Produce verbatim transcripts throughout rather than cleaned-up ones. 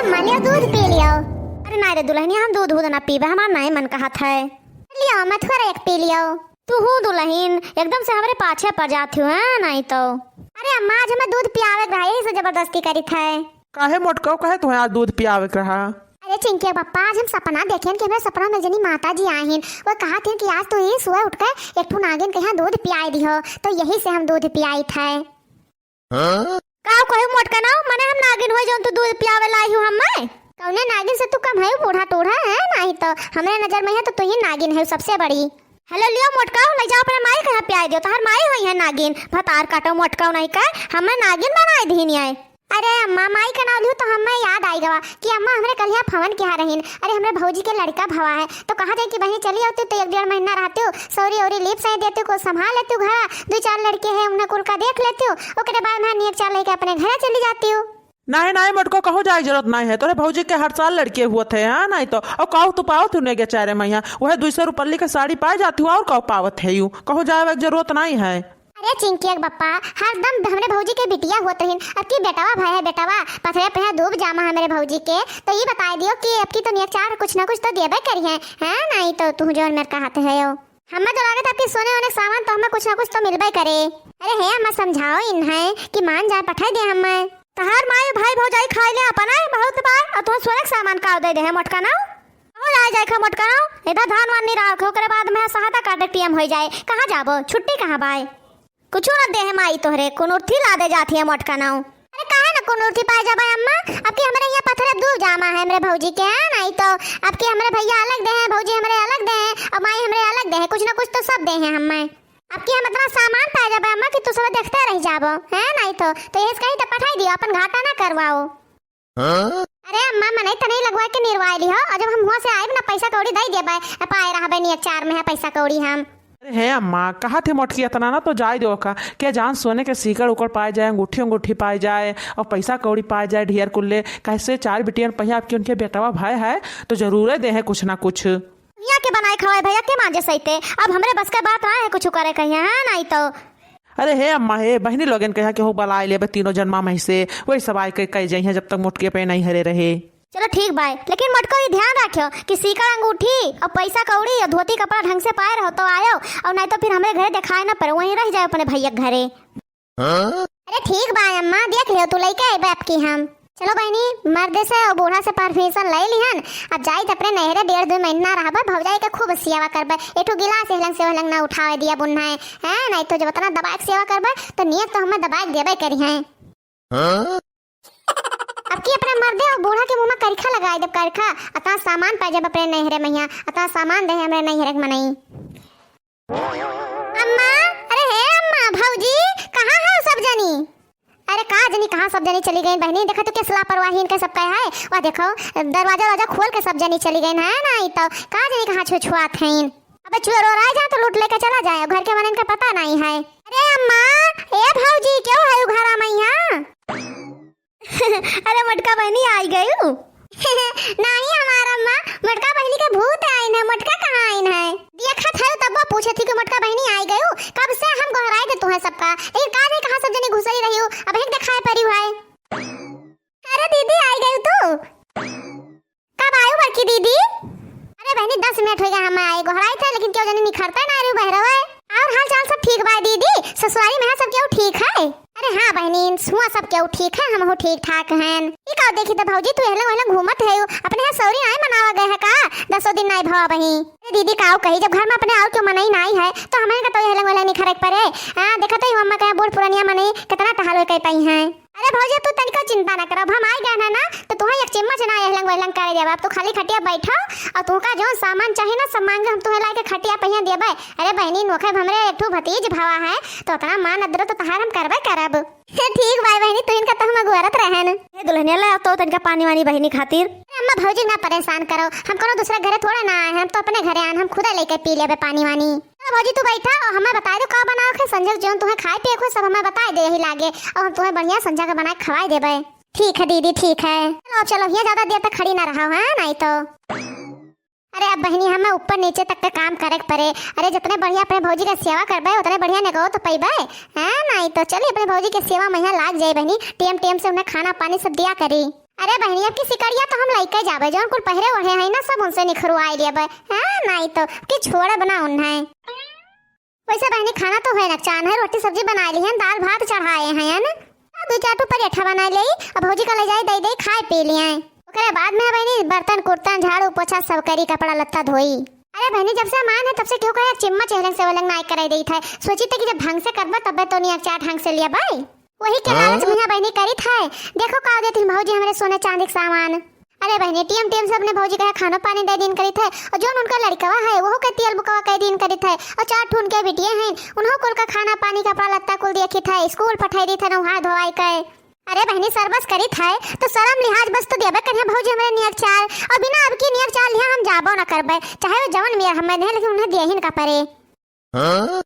अम्मा, लियो दूध पी लियो। अरे नाहीं रे दुलहिनिया, हम दूध उध ना पीबे, हमार नाहीं मन कहत है। लियो अम्मा, थोड़ा एक पी लियो। तू हूँ दुलहिन, एकदम से हमरे पाछे पड़ जात हूँ, हैं, नाहीं तो। अरे अम्मा, आज हमें दूध पियावे के रहा, यही से जबरदस्ती करित है। काहे मोटकऊ, काहे तुहें आज दूध पियावे के रहा? अरे चिंकी के पप्पा, आज हम सपना देखेन कि हमरे सपना में जनी माता जी आहिन, वो कहत हिन कि आज तू ही सुबह उठ के एक ठू नागिन के यहाँ दूध पियाए दिहो, तो यही से हम दूध पियाइत है। हाँ? का कहू मोटका नाऊ, मने हम नागिन होई जौन तू दूध पियावे लाई हूँ हमें? कौने नागिन से तू कम है, बूढ़ा टूढ़ा है, नाहीं तो हमरे नजर में है तो तू ही नागिन है सबसे बड़ी। हेलो, लियो मोटका, ले जाओ अपने माई के यहाँ पियाए दियो, तोहार माई होई है नागिन, भतार काटो मोटका नहीं का, हमें नागिन बनाए दीनी है। अरे अम्मा, माई का नाम लियो तो हमें याद आई गवा कि अम्मा हमरे कलिया फवन के यहाँ रहीन। अरे हमरे भौजी के लड़का भवा है, तो कहा जाए कि बहिनी चली आती तो एक डेढ़ महीना रहती हो, सौरी औरी लीप सही देती हो, कुल संभाल लेती हो घरा, दो चार लड़के हैं उन्हें कुल का देख लेती हो, ओकरे बाद में नियत चाल लेके अपने घरे चली जाती हो। नाहीं नाहीं मोटको, कहूँ जाए जरूरत नाहीं है, तोरे भौजी के हर साल लड़के हुआ थे, हाँ नाहीं तो, और कहूँ तू पावत हूँ नेगे चारे मैया, वह दुई सौ रुपल्ली का साड़ी पाए जाती हूँ, और कहूँ पावत है यू, कहूँ जाए जरूरत नाहीं है। अरे चिंकी के बप्पा, हरदम हमरे भौजी के बिटिया होत रहिन, अब की बेटवा भय है, बेटवा पथरे पे है, दूब जामा हमरे भौजी के, तो ये बताए दियो कि अब की तो नियत चार कुछ ना कुछ तो देबे करी है, हैं? नाहीं तो तू जोन मेरे कहत है यो। हमें तो लागत है कि सोने वोने सामान तो हमें कुछ ना कुछ तो मिलबे करे। अरे हे अम्मा, समझाओ इन्हें कि मान जाए, पठाई दे हमें। तहार माई भाई भौजाई खाए ले अपन है, बहुत बार, और तुम सोने के सामान का दे दे है मोटका नाऊ? हो जाए जाए खा मोटका नाऊ, इधर धान वान नहीं रहा, ओकरे बाद में सहाता काटे टीएम हो जाए, कहाँ जाबो, छुट्टी कहाँ बाय? कुछू न देहे माई तोहरे, कुनुर्थी लादे जात हिया मोटका नाऊ। अरे काहे न कुनुर्थी पाए जाबे अम्मा, अब की हमरे यहाँ पथरे दूब जामा है हमरे भौजी के, हैं? नाहीं तो अब की हमरे भैया अलग देहे, भौजी हमरे अलग देहे, और माई हमरे अलग देहे, कुछ न कुछ तो सब देहे हमें। अब की हम इतना सामान पाए जाबे अम्मा कि तू सब देखते रह जाबो, हैं? नाहीं तो, तो यही से कही तो पठाई दियो, अपन घाटा ना करवाओ। हाँ? अरे अम्मा, मनई तनई लगवा के निरवाए लिहो, और जब हम हुआँ से आइब ना, पैसा कौड़ी दई देबे, पाए रहबे नियत चार में है पैसा कौड़ी हम। अरे हे अम्मा, कहत है मोटकी, इतना ना तो जाए दो का, के जान सोने के सीकड़ उकड़ पाए जाए, अंगूठी अंगूठी पाए जाए, और पैसा कौड़ी पाए जाए ढेर कुल्ले, कैसे चार बिटियन पहिया आपके उनके बेटवा भाई है, तो जरूरे दे है कुछ ना कुछ। यहाँ के बनाए खवाए भैया के मांजे सहिते, अब हमरे बस का बात ना है कुछ करे कहिया, हाँ, नाहीं तो। अरे हे अम्मा, हे बहिनी लोगन के यहाँ केहू बलाए लेबे तीनों जन्मा में से, वही सब आए के कह जइहें जब तक मोटकी अपने नैहरे रहे। चलो ठीक बाय, लेकिन मोटको ये ध्यान रखियो कि सीकड़ अंगूठी और पैसा कौड़ी और धोती कपड़ा ढंग से पाए रहो तो आयो, और नाहीं तो फिर हमरे घरे दिखाए ना पड़े, वहीं रह जाए अपने भैया के घरे। हाँ? अरे ठीक बाय अम्मा, देख लियो तू लइके अइबे अब की हम। चलो बहिनी, मर्दे से और बूढ़ा से permission ले लिहन। अब जाइत अपने नैहरे डेढ़ दो महीना रहबे, भौजाई के खूब सेवा करबे। एक ठो गिलास एहलंग से ओहलंग ना उठावे दिया बुन्ना है, हैं? नाहीं तो जब इतना दबाए के सेवा करबे तो नियत तो हमें दबाए के देबे करी हैं। हाँ? अब की अपने मर्दे और बूढ़ा के मुँह में करिखा लगाए देब, करिखा। अतना सामान पाए जब अपने नैहरे में हियाँ, अतना सामान दे हमरे नैहरे के मनई। अम्मा, अरे हे अम्मा, भौजी, कहाँ है सब जनी? अरे का जनी कहाँ सब जनी चली गई बहिनी, देखा तो कैसे लापरवाही इनके सब कहे है। वह देखो, दरवाजा वरवाजा खोल के सब जनी चली गई है ना, ई तो का जनी कहाँ छुछुआत हैं। अबे चोर ओर आ जाए तो लूट लेके चला जाए, घर के मनन का पता नहीं है। अरे अम्मा, ए भौजी, क्यों है घरा में यहाँ? अरे मोटका बहिनी आई गयू? नाहीं हमार अम्मा, मोटका बहिनी के भूत आइन है, मोटका कहाँ आइन है? देखत है तब वो पूछे थी कि मोटका बहिनी आई गयू, कब से हम गोहराए दे तुहें सबका, लेकिन का नहीं कहाँ सब जनी घुसई रही हो, अब एक दिखाए परी है। अरे दीदी आई गयू तू? कब आयू बड़की दीदी? अरे बहिनी, दस मिनट होइ गए हम आए, गोहराई थे, लेकिन क्यों जनी निखरता ना रे बहरवा है। और हाल चाल सब ठीक बा दीदी? ससुरारी में है सब क्यों ठीक है? अरे हाँ बहिनी, हुआ सब क्यों ठीक है, हम हो ठीक ठाक हैं। ई का देखी तो भौजी, तू एहले वहले घूमत है, अपने यहाँ सौरी नाई मनावा गए है का? दसों दिन नाई भवा बही। अरे दीदी, काऊ कही, जब घर में अपने और क्यों मनई नाई है, तो हमें का तो एहले वहले निखरे के पड़े। हाँ, देखा तो ई अम्मा कहे बूढ़ पुरानिया मनई कितना टहल कह पाई हैं। अरे भौजी, तू तनिको चिंता ना करब, हम आइ गए ना, ना, तो तुहें एक चिम्मच ना एहलंग वहलंग करे देब। अब तू खाली खटिया बैठो और तुहका जौन सामान चाही ना, सब मांगे हम तुहें लाइके खटिया पहिया देबे। अरे बहिनी, नोखे हमरे एक ठो भतीज भवा है, तो उतना मान अदर तो तहार हम करबे करब। ठीक बाय बहिनी, तू इनका तो हम अगुआरत रहन। हे दुल्हनिया, ले तो तनिका पानी वानी बहिनी खातिर। अरे अम्मा, भौजी ना परेशान करो, हम कोनो दूसरा घरे थोड़े ना आए हैं, हम तो अपने घरे आन, हम खुदे लेके पी लेबे पानी वानी। चलो भौजी, तू बैठा और हमें बताए दो का बनाओ के, संजय जौन तुम्हें खाए पिए को सब हमें बताए दे यही लागे, और हम तुम्हें बढ़िया संजय का बनाए खवाए देबे। ठीक है दीदी, ठीक है। चलो अब चलो, यहाँ ज्यादा देर तक खड़ी ना रहा, हाँ, नहीं तो। अरे अब बहिनी, हमें ऊपर नीचे तक के काम करे के पड़े। अरे जितने बढ़िया अपने भौजी के सेवा करबे, उतने बढ़िया नेगो तो पैबे, हाँ, नहीं तो। चलिए अपने भौजी के सेवा में यहाँ लाग जाए बहिनी, टेम टेम से उन्हें खाना पानी सब दिया करी। अरे बहिनी, अब की सिकड़िया तो हम लइके जाबे, जौन कुल पहिरे ओढ़े हैं ना, सब उनसे निखरवाई लेबे। हाँ, नाहीं तो कि छोड़ब ना उन्हें। वैसे बहिनी, खाना तो है ना, चान है, रोटी सब्जी बनाए ली है, दाल भात चढ़ाए हैं, है ना? अब दो चार ठो परेठा बनाए ले, अब भौजी का ले जाए, दे दे, खाए पी लिए। ओकरे बाद में बहिनी बर्तन कुर्तन, झाड़ू पोछा सब करी, कपड़ा लत्ता धोई। अरे बहिनी, जब से हम आए हैं, तब से केहू का एक चिम्मा चेहरे से वलंग नाई करे देत है। सोची थे कि जब ढंग से करबे, तबे तो नियक चार ढंग से लिया भाई। वही के लालच में बहिनी करित है। देखो का देती भौजी हमरे सोने चांदी के सामान। अरे बहिनी, टीएम टीएम से अपने भौजी का खानो पानी दे दिन करित है, और जौन उनका लड़कवा है, वहू के तियल बुकवा कई दिन करित है, और चार ठो उनके बिटिये हैं, उन्हों कुल का खाना पानी, कपड़ा लत्ता कुल देखित है, स्कूल पठाई दीत है, नहाय धोवाई के। अरे बहिनी, सरबस करित है, तो शरम लिहाज बस तो देबे करिहे भौजी हमरे नियर चार, और बिना अब की नियर चार लिहा हम जाबो ना करबे, चाहे वो जवन मेर हमें देहे, लेकिन उन्हें देहिन का परे। हाँ?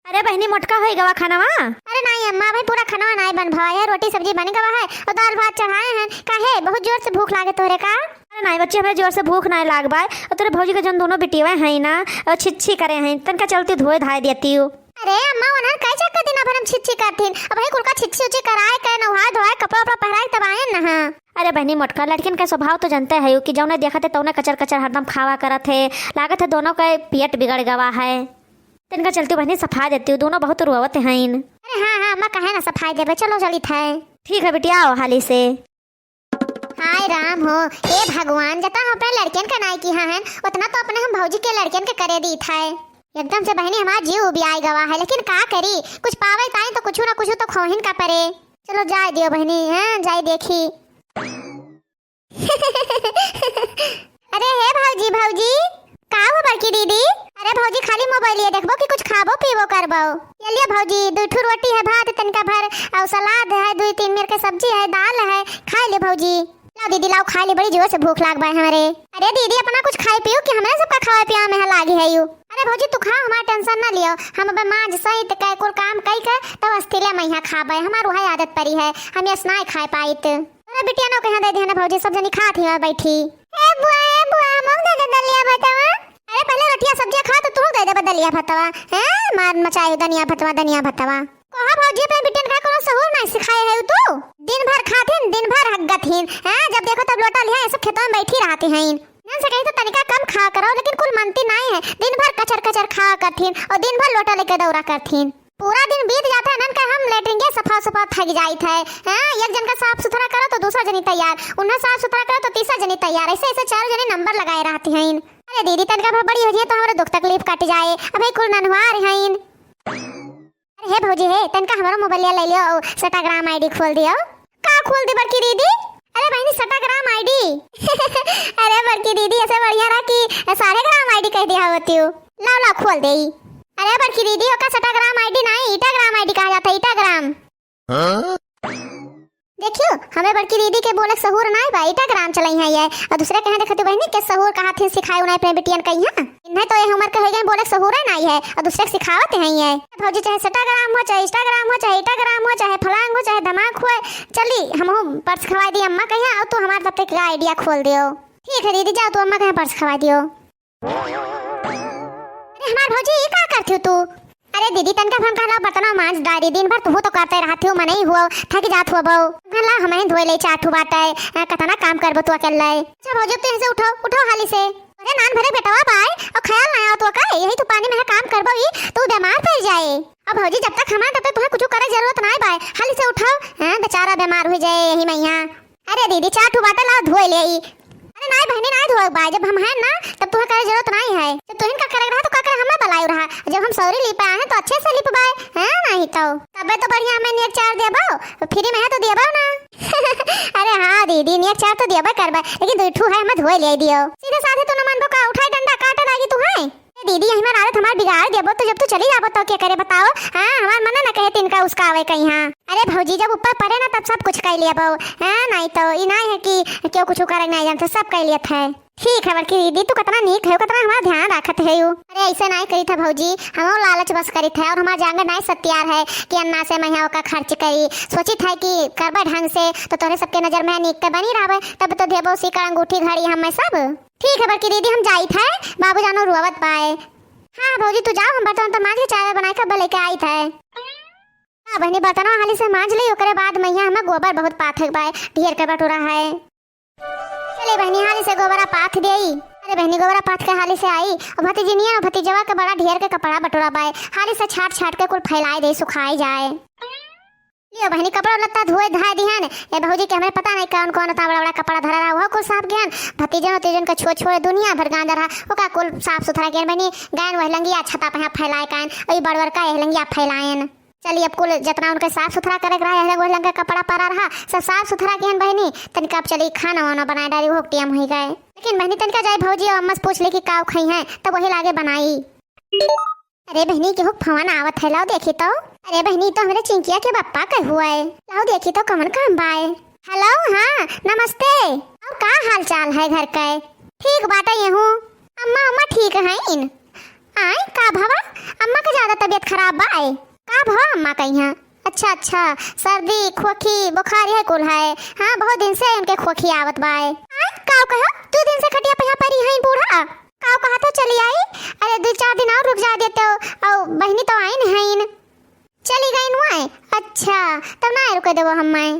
अरे बहिनी, मोटका होई गवा खानवा? अरे नाई अम्मा, अबहीं पूरा खानवा नाई बन भवा है, रोटी सब्जी बन गवा है और दाल भात चढ़ाए हैं। काहे, बहुत जोर से भूख लागे तोहरे का? अरे नाई बच्ची, हमें जोर से भूख नाई लाग बाय, और तोरे भौजी के जौन दोनों बिटिया हैं ना, और छिच्छी करे हैं, तनका चलती धोए धाए देती हूँ। अरे अम्मा, उन्हन कई चक्कर दिन भर हम छिच्छी करथिन, अबहीं कुल का छिच्छी उच्छी कराए के, नहाए धोए, कपड़ा उपड़ा पहराए तब आए न हाँ। अरे बहिनी मोटका, लड़कियन के स्वभाव तो जानते है कि जौने देखत है तौने कचर कचर हरदम खावा करत है, लागत है दोनों के पेट बिगड़ गवा है। तनका चलती बहिनी सफाई देती हूँ, दोनों बहुत रोवत हईन। अरे हाँ, हाँ, अम्मा काहे ना सफाई देबे, चलो चलित है। ठीक है बिटिया, आओ हाली से। हाय राम हो, हे भगवान, जतना हम अपने लड़कियन के नाई किहा हन, उतना तो अपने हम भौजी के लड़कियन के करे दीत है। एकदम से बहिनी हमार जीव उबियाए गवा है, लेकिन का करी, कुछ पावे ताई तो कुछ ना कुछ तो खोहिन का परे। चलो जाए दियो बहिनी, हाँ जाए देखी। अरे हे भौजी, भौजी, का हो बड़की दीदी? अरे भौजी, खाली मोबाइल ये देखबो कि कुछ खाबो पीबो करबो? ये लिया भौजी, दू ठो रोटी है, भात तनिका भर, और सलाद है, दू तीन मेर के सब्जी है, दाल है, खाए ले भौजी। लाओ दीदी, लाओ खाए ले, बड़ी जोर से भूख लाग बा हमरे। अरे दीदी, अपना कुछ खाए पियो कि हमरे सबका खाए पिया में लागी है यू। अरे भौजी, तू खा, हमार टेंशन ना लियो, हम अब मांज सहित के कुल काम कई के तब अस्थिले में यहाँ खाबे, हमार वही आदत परी है, हम यस ना खाए पाइत। अरे बिटिया नो कहाँ दे दिया ना भौजी, सब जनी खात ही बैठी। ए बुआ, ए बुआ, हमहू दे दे दलिया भतवा। अरे पहले रोटिया सब्जिया खा तो तू दे दे दलिया भतवा। हैं, मार मचाई दनिया भतवा, दनिया भतवा। कहा भौजी, अपने बिटियन का कोनो सहूर नहीं सिखाए है तू? दिन भर खाथिन, दिन भर हगथिन। हैं, जब देखो तब लोटा लिहा, ये सब खेतों में बैठी रहती हैं। नन से कहीं तो तनिका कम खा करो, लेकिन कुल मनती नहीं है। दिन भर कचर कचर खा करथिन और दिन भर लोटा लेके दौरा करथिन। पूरा दिन बीत जात है, नन का हम लेटरिंगे सफा सफा थक जाइत है। हाँ, एक जन का साफ सुथरा करो तो दूसरा जनी तैयार, उन्हें साफ सुथरा करो तो तीसरा जनी तैयार, ऐसे ऐसे चारों जनी नंबर लगाए रहती हैं। अरे दीदी, तनका भर बड़ी हो जाए तो हमारा दुख तकलीफ कट जाए, अबे कुल ननवार हैं। अरे हे भौजी हे, तनका हमारा मोबाइल ले लियो और Instagram आईडी खोल दियो। का खोल दे बड़की दीदी? अरे बहिनी, Instagram आईडी। अरे बड़की दीदी, ऐसे बढ़िया रहा कि सारे ग्राम आईडी कह दिया होती हूँ। लाओ, लाओ, खोल दे ई। अरे बड़की दीदी, ओका Instagram आईडी नहीं, Instagram आईडी कहा जाता है, Instagram। हाँ? देखियो, हमें बड़की दीदी के बोले सहूर नाई बा, Instagram चलाई है ये। और दूसरे कहे देखती बहिनी के सहूर कहा थे सिखाए उन्हें अपने बिटियन कही है। इन्हें तो ये उम्र के हो गए, बोले सहूरे नाई है, और दूसरे के सिखावत हैं ये। भौजी, चाहे Instagram हो, चाहे Instagram हो, चाहे Instagram हो, चाहे फलांग हो, चाहे धमाक हो, चली, हमहू पर्स खवाई दी अम्मा कहिया, और तू हमार तब तक का आइडिया खोल दियो। ठीक है दीदी, जाओ तू अम्मा कहिया पर्स खवाई दियो। अरे हमार भौजी, ये का करती हो तू? अरे दीदी, तनका भन कहला बर्तन मांज डारी, दिन भर तू तो करते रहती हो, मनई हुआ, थक जात हुआ बहू। कहला हम ही धोए ले चार ठो बाटे, आ, कतना काम करबो तू अकेले। अच्छा भौजी, अब तू यहाँ से उठो, उठो हाली से। अरे नान भरे बेटवा बाय, और ख्याल ना आओ तो का, यही तो पानी में है काम करबो ही, तू बीमार पड़ जाए। अब भौजी, जब तक हमारे तब तक तुम्हें कुछ करे जरूरत ना बाय, हाली से उठाओ, हाँ, बेचारा बीमार हो जाए यही मैया। अरे दीदी, चार ठो बाटे लाओ, धोए ले आई। अरे नाई बहनी, नाई धोए बाय, जब हम हैं ना, तब तुम्हें करे जरूरत नाई है। जब तुहिन का करे रहा तो का करे हमें बलायु रहा, जब हम सौरी लिपे आए हैं तो अच्छे से लिप बाय, हाँ, नहीं तो। तबे तो बढ़िया हमें नियर चार देबो, तो फ्री में है तो देबो ना। अरे हाँ दीदी, नियर चार तो देबे करबे, लेकिन दू ठू है, हमें धोए ले दियो। सीधे साधे तो न मानबो का, उठाए डंडा काटे लागी तू है। ए दीदी, यही मार आदत हमार बिगाड़ देबो, तो जब तू चली जाबो तो क्या करे बताओ? हाँ, हमार मन न कहे तिनका उसका आवे कहीं। हाँ, अरे भौजी, जब ऊपर पड़े ना तब सब कुछ कर लेबो। हाँ, नहीं तो ई नहीं है कि क्यों कुछ करे नहीं जानते, सब कर लेत है। ठीक है बड़की दीदी, तू कितना नीक है, कितना हमारा ध्यान रखत है यू। अरे ऐसे नहीं करी था भौजी, हम लालच बस करी था और हमार जांग नहीं सत्यार है कि अन्ना से मैं ओका खर्च करी। सोची था कि करबे ढंग से तो तोरे सबके नजर में नीक ते बनी रहबे, तब तो देबो सिकड़ अंगूठी घड़ी हमें सब। ठीक है बड़की दीदी, हम जाइत है, बाबू जानो रुआवत बाए। हाँ भौजी, तू जाओ, हम बर्तन तो मांज के चाय बनाए के अब लेके आइत है। हाँ बहिनी, बर्तनवा हाली से माँज लेई, ओकरे बाद मइहाँ हमें गोबर बहुत पाथे के बाय, ढेर के बटोरा है। चली बहिनी, हाली से गोबरा पाथ देई। अरे बहिनी, गोबरा पाथ के हाली से आई, और भतीजिनिया और भतीजवा के बड़ा ढेर के कपड़ा बटोरा बाय, हाली से छाट छाट के कुल फैलाए देई, सुखाई जाए। लियो बहिनी, कपड़ा लत्ता धोए धाए दिहन। ए भौजी के हमरे पता नहीं कौन कौन उतना बड़ा बड़ा कपड़ा धरा रहा, वह कुल साफ किहन। भतीजन उतीजन के छोड़ छोड़ दुनिया भर गांजा रहा, ओका कुल साफ सुथरा किहन बहिनी। गयन वह लंगिया छता पे फैलाए कायन, और ई बड़वर का यह लंगिया फैलायन। चली, अब कुल जितना उनके साफ सुथरा करे के रहा, यह लंग वह लंग के कपड़ा परा रहा, सब साफ सुथरा किहन बहिनी। तनिका अब चली, खाना वाना बनाए डारी, वो टेम हुई गए। लेकिन बहिनी, तनिका जाई भौजी और अम्मा से पूछ ले कि काव खाई हैं, तब वही लागे बनाई। अरे बहिनी, केहू के फोन आवत है, लाओ देखी तो। अरे बहिनी, तो हमरे चिंकिया के बप्पा के हुआ है, लाओ देखी तो कमन काम बाय। हेलो, हाँ नमस्ते। और का हाल चाल है घर के? ठीक बाटे यहू। अम्मा, अम्मा ठीक हैं इन। आय का भवा, अम्मा के ज्यादा तबीयत खराब बाय? का भवा अम्मा के यहाँ? अच्छा अच्छा, सर्दी खोखी बुखार यह कुल है। हाँ, बहुत दिन से इनके खोखी आवत बाय। आय का कहो, दो दिन से खटिया पे यहाँ परी हैं बूढ़ा। काव कहा तो चली आई? अरे दो चार दिन और रुक जा देते हो, और बहिनी तो आई नहीं। चली गई नुआए। अच्छा, तब ना रुके देवो हम माए।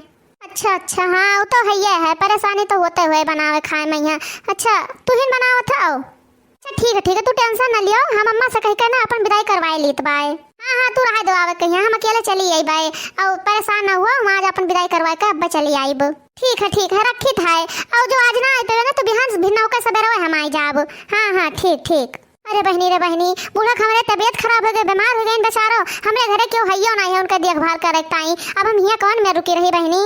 अच्छा अच्छा, हाँ वो तो है, ये है, परेशानी तो होते हुए बनावे खाए में यहाँ। अच्छा, तू ही बनावत हो? अच्छा ठीक है ठीक है, तू टेंशन ना लियो, हम अम्मा से कह के ना अपन विदाई करवाए लीत बाय। हाँ हाँ, तू रहा दो आवे कहीं, हम अकेले चली आई बाय। और परेशान ना हुआ, हम आज अपन विदाई करवाए के अब्बे चली आईब। ठीक है ठीक है, रखित है। और जो आज ना आए पेवे ना तो बिहान भिन्ना होकर सवेरे हम आई जाब। हाँ हाँ, ठीक ठीक। अरे बहिनी रे बहिनी, बूढ़ा के हमरे तबीयत खराब हो गई, बीमार हो गई बेचारो। हमरे घरे केहू हइयो ना है उनका देखभाल करे के ताई। अब हम हियाँ कौन में रुकी रही बहिनी?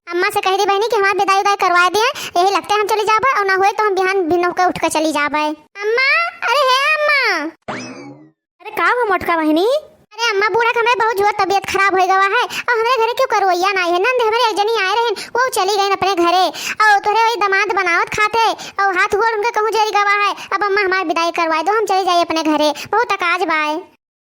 अम्मा से कह दी बहिनी कि हमार विदाई उदाई करवा दे, यही लगते हम चली जाबे, और ना होए तो हम बिहान भिन्न होकर उठ कर चली जाबे। अम्मा, अरे हे अम्मा। अरे का हुआ मोटका बहिनी? अरे अम्मा, बूढ़ा के हमरे बहुत जोर तबीयत खराब हो गवा है, और हमरे घरे केहू करवैया ना है। नंद हमरे एक जनी आए रहिन, वो चली गईन अपने घरे, और तोहरे वही दामाद बनावत खाते, और हाथ गोड़ उनके कहूँ जरी गवा है। अब अम्मा हमार विदाई करवाए दो, हम चली जाई अपने घरे, बहुत अकाज बाय।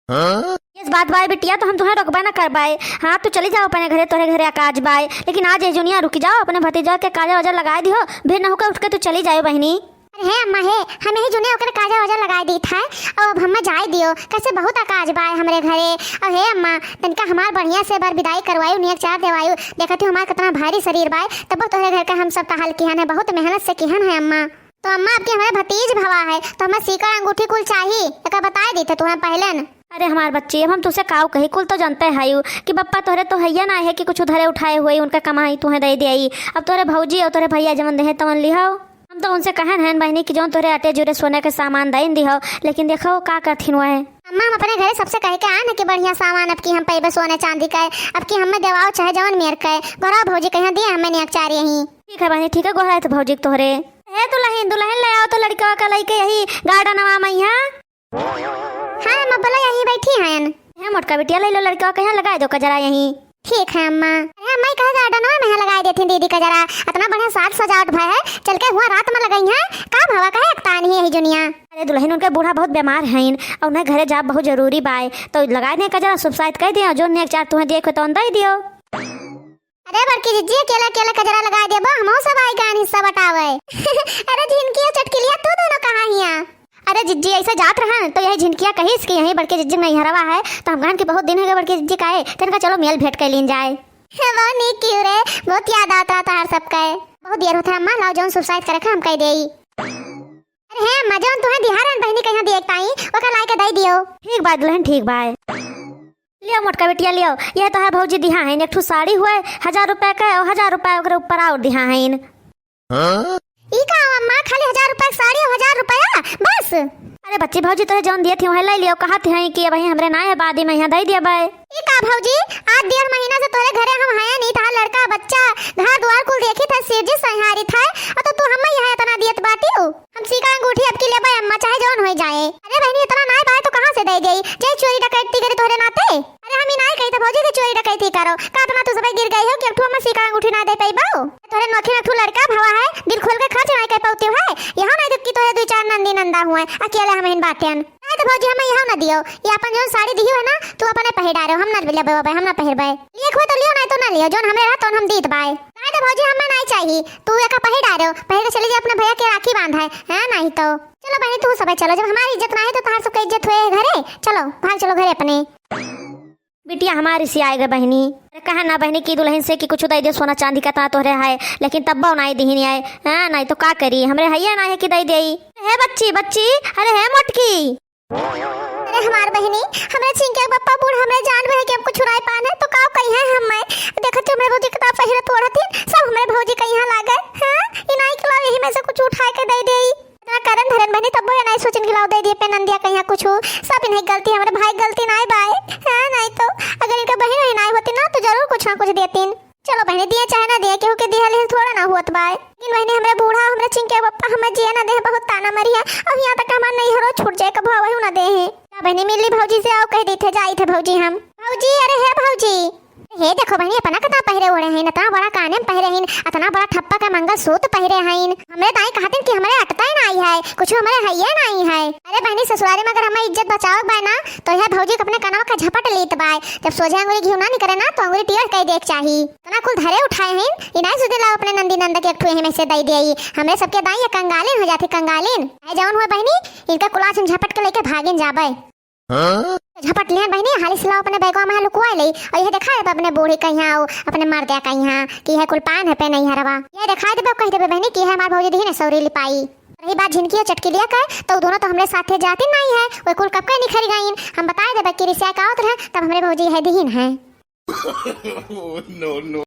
हाँ? यस बात बाय बिटिया, तो हम तुहें रोकबा ना करबाए। हाँ, तू चली जाओ अपने घरे, तोहरे घरे अकाज बाय, लेकिन आज ये जुनिया रुकी जाओ, अपने भतीजा के काजर वाजर लगाए दिहो, फिर न होकर उठ के तू चली जाओ बहिनी। अरे हे अम्मा हे, हम यही जुनिया ओकर काजर वाजर लगाए दीत है, और अब हमें जाए दियो, कैसे बहुत अकाज बाय हमरे घरे। और हे अम्मा, तनिका हमार बढ़िया से बार विदाई करवायु, नेक चार देवायु, देखत हूँ हमार कितना भारी शरीर बाय, तब तोहरे घर का हम सब का हल किहन है, बहुत मेहनत से किहन है अम्मा। तो अम्मा, आपके हमारे भतीज भवा है, तो हमें सीकर अंगूठी कुल चाही, एका बताए देते तुहें पहले न। अरे हमार बच्ची, अब हम तुसे काव कही, कुल तो जानते हैं यू कि बप्पा तोहरे तो हैया ना है कि कुछ उधरे उठाए हुए उनका कमाई तुहें दे दियाई। अब तोहरे भौजी और तोहरे भैया जवन देहे तवन लिहो। हम तो उनसे कहन हैं बहिनी कि जौन तोहरे अटे जुरे सोने के सामान दइन दिहो, लेकिन देखो का करथिन वह। अम्मा, हम अपने घरे सबसे कह के आन है कि बढ़िया सामान अब की हम पैबे सोने चांदी के, अब की हमें देवाओ चाहे जवन मेर के, गोहराओ भौजी कहिया दिए हमें नेक चार यही। ठीक है बहिनी, ठीक है, गोहराए तो भौजी के तोहरे। हे दुलहिन, दुलहिन ले आओ तो लड़कवा का लइके यही गार्डनवा में यहाँ। हाँ अम्मा, बोलो, यहीं बैठी हैं। हे मोटका बिटिया, ले लो लड़कवा के यहाँ लगाए दो कजरा यहीं। ठीक है अम्मा। अरे अम्मा, ई कहे गार्डनवा में यहाँ लगाए देती दीदी कजरा, इतना बढ़िया साज सजावट भय है, चल के हुआ रात में लगाई है। का भवा, कहे अकतान ही यही जुनिया। अरे दुलहिन, उनके बूढ़ा बहुत बीमार हैं और उन्हें घरे जाब बहुत जरूरी बाय, तो लगाए दे कजरा, शुभ शायद कह दे, जो नेक चार तुहें दिए को तो दे दियो। अरे बड़की जिज्जी, अकेले अकेले कजरा लगाए देबो, हमहू सब आई गान हिस्सा बटावे। अरे झिनकिया चटकिलिया, तू दोनों कहाँ हिया? अरे जिज्जी, ऐसे जात रहन तो यही झिनकिया कहिस कि यही बड़की जिज्जी नैहरवा है, तो हम कहन कि बहुत दिन हो गए बड़की जिज्जी का आए, तनिका चलो मेल भेंट कर लीन जाए। बहुत नीक कियो रे, बहुत याद आवत रहा तोहार सबके। बहुत देर होत है अम्मा, लाओ जौन शुभ शायद करे के हम कह देई। अरे हे अम्मा, जौन तुहें दिहारन बहिनी कहिया दिए के ताई, ओका लाए के दे दियो। ठीक बाय दुलहिन, ठीक बाय। लियो मोटका बिटिया लियो, यह तोहार भौजी दिहा है, एक ठो साड़ी हुए हजार रुपया के और हजार रुपया ओकरे ऊपर और दिहा है। हाँ? ई का अम्मा, खाली हजार रुपया के साड़ी और हजार रुपया बस? अरे बच्ची, भौजी तोहे जौन दिए थी वही ले लियो, कहा थी हैं कि अब हमरे ना है, बाद में यहाँ दे दिया बाय। ई का भौजी, आज डेढ़ महीना से तोहरे घरे हम हैं नहीं, तोहार लड़का बच्चा घर द्वार कुल देखी थे, सिरजी संहारी थे, और तो तू हमें यहाँ इतना दियत बाटी हो। हम सीका अंगूठी अब की लेबे अम्मा, चाहे जौन होई जाए। अरे बहिनी, इतना नाय बाय तो कहाँ से दे देई? जे चोरी डकैती करी तोहरे नाते। अरे हम ही नाय कही तो भौजी के चोरी डकैती करो। का इतना तू सबे गिर गई हो कि अब ठू अम्मा सीका अंगूठी ना दे पइबो? तोहरे नोखी में ठू लड़का भवा है, दिल खोल के खर्च नाय कर पाउती है। यहाँ नाय देखी तोहरे दो चार नंदी नंदा हुए, अकेले हम इन बाटेन। नाय तो भौजी हमें यहाँ ना दियो, ये अपन जौन साड़ी दिही है ना, तू अपने पहिर डारो, हम ना लेबे, हम ना पहिरबे। लिए हुए तो लियो, नाय तो ना लियो, जौन हमरे रहा तौन हम दीत बाय। नाय तो भौजी हमें नाय चाही, तू एका पहिर डारो, पहिर के चली जा अपने भैया के राखी बांधाए, हाँ नाय तो। चलो बहनी, तू सब चलो, जब हमारी इज्जत ना है तो तहार सबके इज्जत हुए है घरे। चलो, भाग चलो घरे अपने। बिटिया हमार रिसियाए गए बहिनी। अरे कहा ना बहिनी कि दुलहिन से कि कुछ दइ दे सोना चाँदी का तना तोहरे है, लेकिन तब्बो नाहीं दिहिन आए। हाँ, नाहीं तो का करी, हमरे हइये नाहीं है कि दइ देई। हे बच्ची, बच्ची, अरे हे मोटकी। अरे हमार बहिनी, हमरे चिंकिया के पप्पा बूढ़ हमरे जान रहे कि हमको छुड़ाए पान है, तो का कही है हम मैं? देखत हो हमरे भौजी कितना पहिरत ओढ़त ही, सब हमरे भौजी का यहाँ लागे। हाँ, इनाई के लाओ यही में से कुछ उठाए के दइ देई। इतना करन धरन बहिनी, तब्बो ये नाहीं सोचिन कि लाओ दइ दिए पे नंदिया का यहाँ कुछ। सब इन्हें गलती, हमरे भाई गलती नाहीं बाए। हाँ, नाहीं तो अगर इनका बहिन वही नाहीं होती ना, तो जरूर कुछ ना कुछ देतीन। चलो बहिनी, दिए चाहे ना दिए, केहू के दिहल हिल थोड़ा ना हुअत बाए। लेकिन बहिनी, हमरे बूढ़ा, हमरे चिंकिया के पप्पा, हमरे जिए ना देहे, बहुत ताना मरी है। अब यहाँ तक हमार नैहरो छूट जाए, कबो वही ना देहे। का बहिनी, मिली भौजी से, आओ कह देते, जाई थे भौजी हम। भौजी, अरे हे भौजी, हे देखो बहिनी, अपना कितना पहिरे ओढ़े हैं, इतना बड़ा काने में पहिरे हैं, इतना बड़ा ठप्पा का मंगलसूत्र पहिरे हैं। हमरे दाई कहते कि हमरे अटता ही नाहीं है, कुछ हमरे हइये नाहीं है। अरे बहिनी, ससुरारी में अगर हमारी इज्जत बचावे के बाय ना, तो यह भौजी के अपने कनवा का झपट लीत बाय। जब सोझे अंगुरी घिउ ना निकरे ना, तो अंगुरी टेढ़ कइ देख चाही। इतना कुल धरे उठाए हैं, इनाई सुधे लाओ अपने नंदी नंद के एक ठो एही में से दइ देई। हमरे सबके दाई ये कंगालिन हो जाती, कंगालिन। है जौन हुआ बहिनी, इनका कुलास हम झपट के लेके भागिन जाबे। हाँ? झपट लिहन बहिनी, हाली से लाओ अपने बैगवा में लुकुआ ले, और यह दिखाए देबे अपने बूढ़ी कहिया, और अपने मर्दे कहिया कि यह कुल पान है पे नैहरवा। यह दिखाए देबे, कह देबे बहिनी कि यह हमार भौजी दिहिन सौरी लिपाई। रही बात झिनकी और चटकी लिया कर, तो दोनों तो हमरे साथे जाती नाहीं है, वो कुल कब के निखर गईन। हम बताए देबे कि रिसिया का आवत रहे, तब हमरे भौजी है दिहिन है। Oh, no, no।